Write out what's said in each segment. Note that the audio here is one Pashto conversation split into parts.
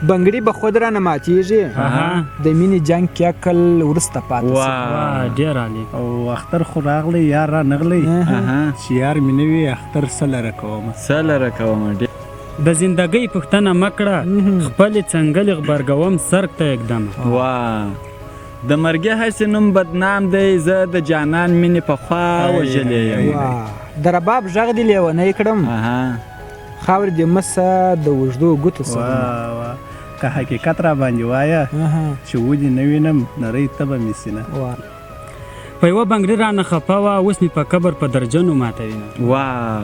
بنګړي به خود رانه ماتیږي، د مینې جنګ کې عقل وروسته پاتې سي. واه، ډېر عالي. او اختر خو راغلی، یار را نغلی، چې یار مې نه وي اختر څه لره کومه. څه لره کومه. د زندګۍ پوښتنه مه کړه، خپلې څنګلې غبرګوم سرک ته یې ږدمه. واه، د مرګي هسې نوم بدنام دی، زه د جانان مینې پخوا وژلی یم. واه، د رباب غږ دې لیونی کړم، خاورې دې مه سه د اوږدو ګوتو سره. واه واه، که حقیقت را باندې وایه چې ودې نه وینم نرۍ تبه مې سینه. واه، په یوه بنګړي رانه خفه وه، اوس مې په قبر په درجنو ماتوینه. واه،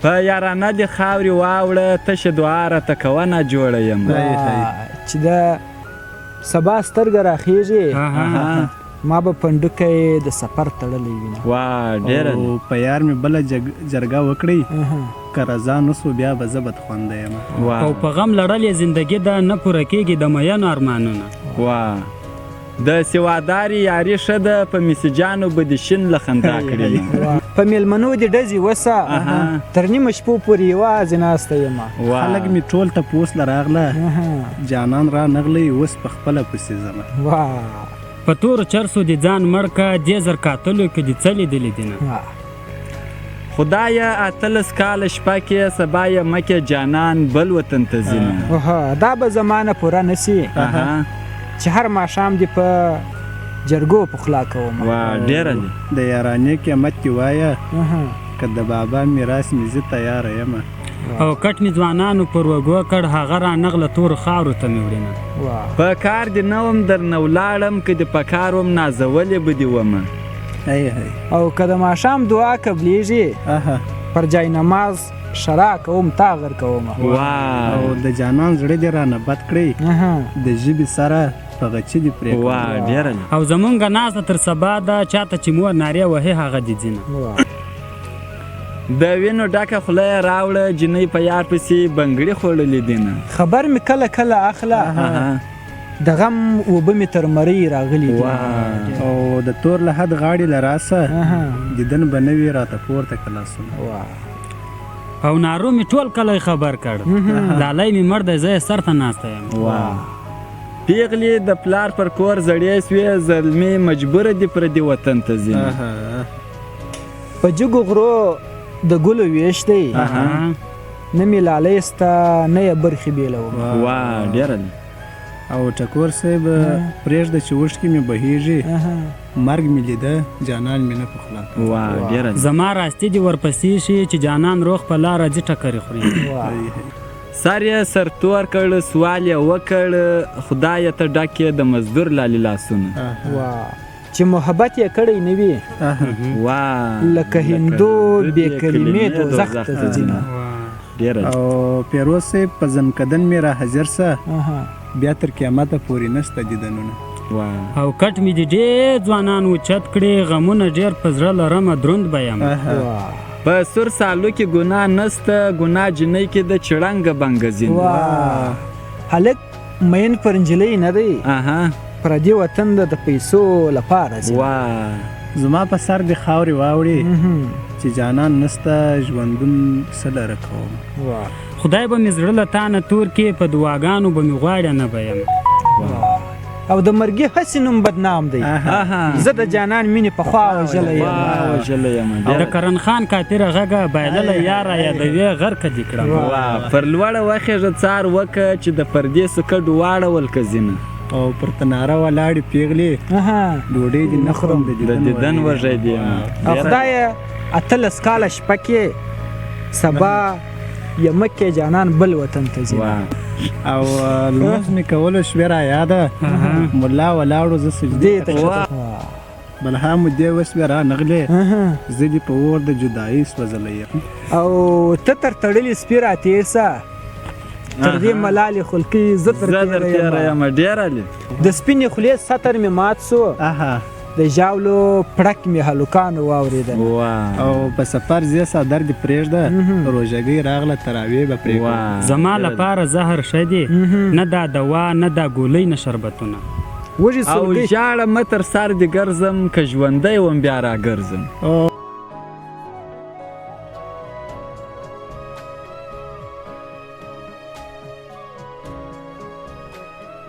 په یارانه دې خاورې واوړه، تشه دعا راته کوه نه جوړه یم. چې د سبا سترګه راخیږي، ما به پنډوکی د سفر تړلی وینم. واه، ډېره. او په یار مې بله جرګه وکړئ، که رضا نه سو بیا به زه بدخونده یم. او په غم لړلې زندګي ده، نه پوره کېږي د میینو ارمانونه. واه، د سوادارې یاري ښه ده، په مسیجانو به دې شین له خندا کړي. په میلمنو دې ډزې وسه، تر نیمو شپو پورې یوازې ناسته یم. خلک مې ټول تپوس له راغله، جانان را نغلی اوس په خپله پسې ځمه. واه، په تورو چرسو دې ځان مړ که، دې زر کاتلو کې دې څه لیدلي دي نه. خدایه 18 کاله شپه کې سبا یې مکې جانان بل وطن ته ځینه. دا به زمانه پوره نه سي چې هر ماښام دې په جرګو پخلا کوم. واه، ډېره دي. د یارانې قیمت دې وایه، که د بابا میراث مې زه تیاره یمه. او کټ مې ځوانانو پر وږو کړ، هغه رانغله تورو خاورو ته مې وړینه. په کار دې نه وم درنه ولاړم، که دې په کار وم نازولې به دې ومه. او که د ماښام دعا قبلیږي، پر جای نماز ښرا کوم تا غر کومه. او د جانان زړه دې رانه بد کړئ، د ژبې سره په غچي دې پرې کړم. واه، ډېره دي. او زمونږ ناسته تر سبا ده، چاته چې مور نارې وهي هغه دې ځینه. د وینو ډکه خوله یې راوړه، جینۍ په یار پسې بنګړي خوړلي دي نه. خبر مې کله کله اخله، د غم اوبه مې تر مرۍ راغلي دي. او د تور لحد غاړې له راسه، دیدن به نه وي راته پورته که لاسونه. او نارو مې ټول کلی خبر کړ، لالی مې مړ دی، زه یې سر ته ناسته یم. پیغلې د پلار پر کور زړې سوې، زلمي مجبوره دي پردي وطن ته ځینې. په جګو غرو د ګلو ویش دی، نه مې لالی سته نه یې برخې بېلوم. واه، ډېره ده. او ټکور صاحب پرېږده چې اوښکې مې بهیږي، مرګ مې لیده جانان مې نه پخلا کوي. واه، ډېره ده. زما راستي دې ورپسې شي، چې جانان روغ په لاره ځي ټکرې خوري. سر یې سر تور کړ، سوال یې وکړ، خدایه ته ډک یې د مزدور لالي لاسونه. چې محبت یې کړی نه وي، لکه هندو بې کلمې دوزخ ته ځینه. او پیروز صاحب په ځنکدن مې را حاضر سه، بیا تر قیامته پورې نشته دیدنونه. او کټ مې دې ډېر ځوانان اوچت کړي، غمونه ډېر په زړه لرمه دروند به یم. په سور سالو کې ګناه نسته، ګناه جینۍ کې د چړنګه بنګه ځینه. هلک مین پر نجلۍ نه دی، پردي وطن ده د پیسو لپاره ځینه. زما په سر دې خاورې واوړي، چې جانان نسته ژوندون څه لره کوم. خدای به مې زړه له تا نه تور کړي، په دعاګانو به مې غواړې نه به یم. او د مرګي هسې نوم بدنام دی، زه د جانان مینې پخوا وژلی یم. د کرن خان کاپیره غږه بایللی یاره یادوې غرقه دې کړم. پر لوړه وخېژه څار وکه، چې د پردېسو کډو واړول که ځینه. او پر تناره ولاړې پیغلې، ډوډۍ دې نه خورم د دیدن وږی دی یم. او خدایه 18 کاله شپه کې سبا یمکې جانان بل وطن ته ځي. او لمونځ مې کولو شوې را یاده، ملا ولاړو زه سجدې ته بلها مودې وشوې را نغلې، زه دې په اور د جدایۍ سوځلی یم. او ته تر تړلي سپي را تېر سه، تر دې ملالې خلکۍ زه تر تېره یم. ډېره دي. د سپینې خولې ستر مې مات سو، د ژاولو پړک مې هلکانو واورېدل. او په سفر ځې څادر دې پرېږده، روژګۍ راغله تراوې به پرې کوم. زما لپاره زهر ښه دي، نه دا دوا نه دا ګولۍ نه شربتونه. وږي او سلګۍ ژاړه مه تر سر دې ګرځم، که ژوندی وم بیا راګرځم.